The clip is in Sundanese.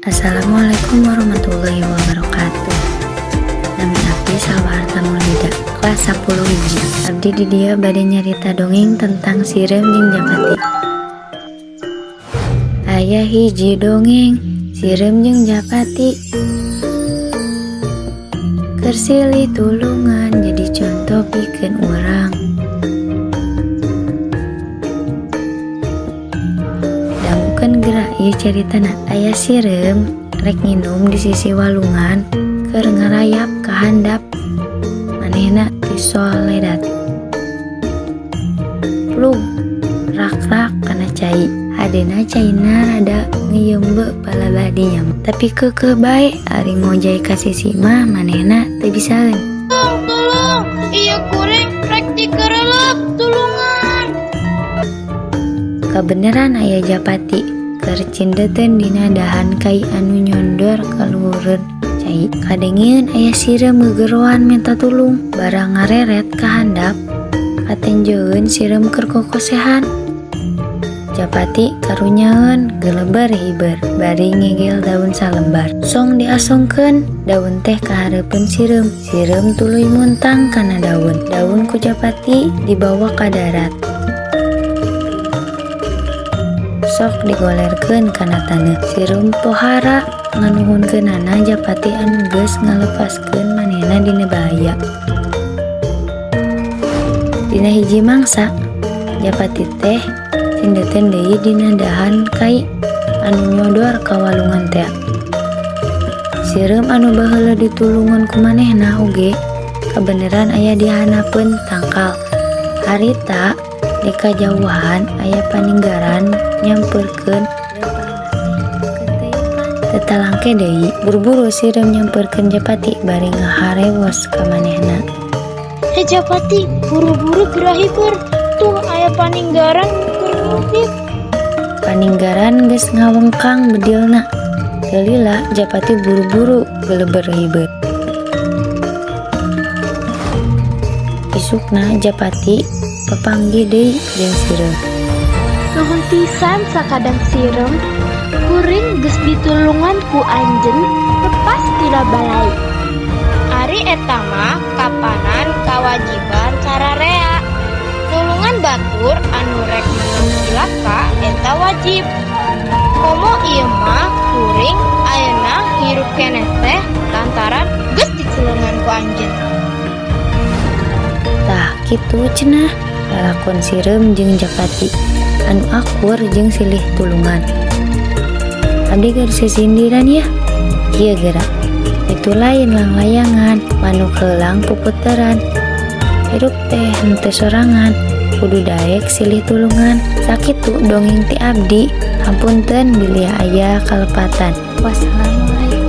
Assalamualaikum warahmatullahi wabarakatuh. Nami abdi Salwa Arta Maulida, kelas 10 hiji. Abdi di dieu bade nyarita dongeng tentang Sireum jeung Japati. Aya hiji dongeng Sireum jeung Japati. Keur silih tulungan jadi conto pikeun urang. Dangukeun geura ieu caritana. Aya sireum rek nginum di sisi walungan keur ngarayap ka handap manehna tisoledat. Plug rak-rak kana cai. Hadena caina rada ngeuyeumbe palebah dinya tapi keukeuh bae ari ngojay ka sisi mah manehna teu bisaeun. Tulung, ieu kuring rek dikeureuleuk, tulungan. Kabeneran aya Japati keur cindeuteun dina dahan kai anu nyondor ka luhureun cai. Kadengeun aya sireum gegeroan menta tulung. Barang ngareret ka handap katenjoeun sireum keur kokosehan. Japati karunyaeun geleber hiber bari ngegel daun salembar. Song diasongkeun daun teh ka hareupeun sireum. Sireum tuluy muntang kana daun. Daun ku Japati dibawa ka darat. Sok digolerkeun kana taneuh. Sireum pohara nganuhunkeunana Japati anu geus ngalepaskeun manehna dina bahaya. Dina hiji mangsa, Japati teh cindeuteun deui dina dahan kai anu nyodor ka walungan tea. Sireum anu baheula ditulungan ku manehna oge kabeneran aya di handapeun tangkal. Harita di kajauhan aya paninggaran nyampeurkeun teu talangke deui buru-buru sireum nyampeurkeun Japati bari ngaharewos ka manehna. Hei Japati, buru-buru geura hiber. Tuh aya paninggaran keur ngintip. Paninggaran geus ngawengkang bedilna. Teu lila Japati buru-buru geleber hiber. Isukna Japati papanggih deui jeung sireum. Nuhun pisan sakadang sireum. Kuring geus ditulungan ku anjeun lepas tina balai. Ari eta mah kapanan kawajiban sararea. Nulungan batur anu rek meunang cilaka eta wajib. Komo ieu mah kuring ayeuna hirup keneh teh lantaran geus ditulungan ku anjeun. Tah kitu cenah lalakon sireum jeung Japati anu akur jeung silih tulungan. Abdi keur sisindiran yah. Kieu geura. Itu lain langlayangan, manuk heulang puputeran. Hirup teh henteu sorangan, kudu daek silih tulungan. Sakitu dongeng ti abdi, hapunten bilih aya kalepatan. Wassalamualaikum.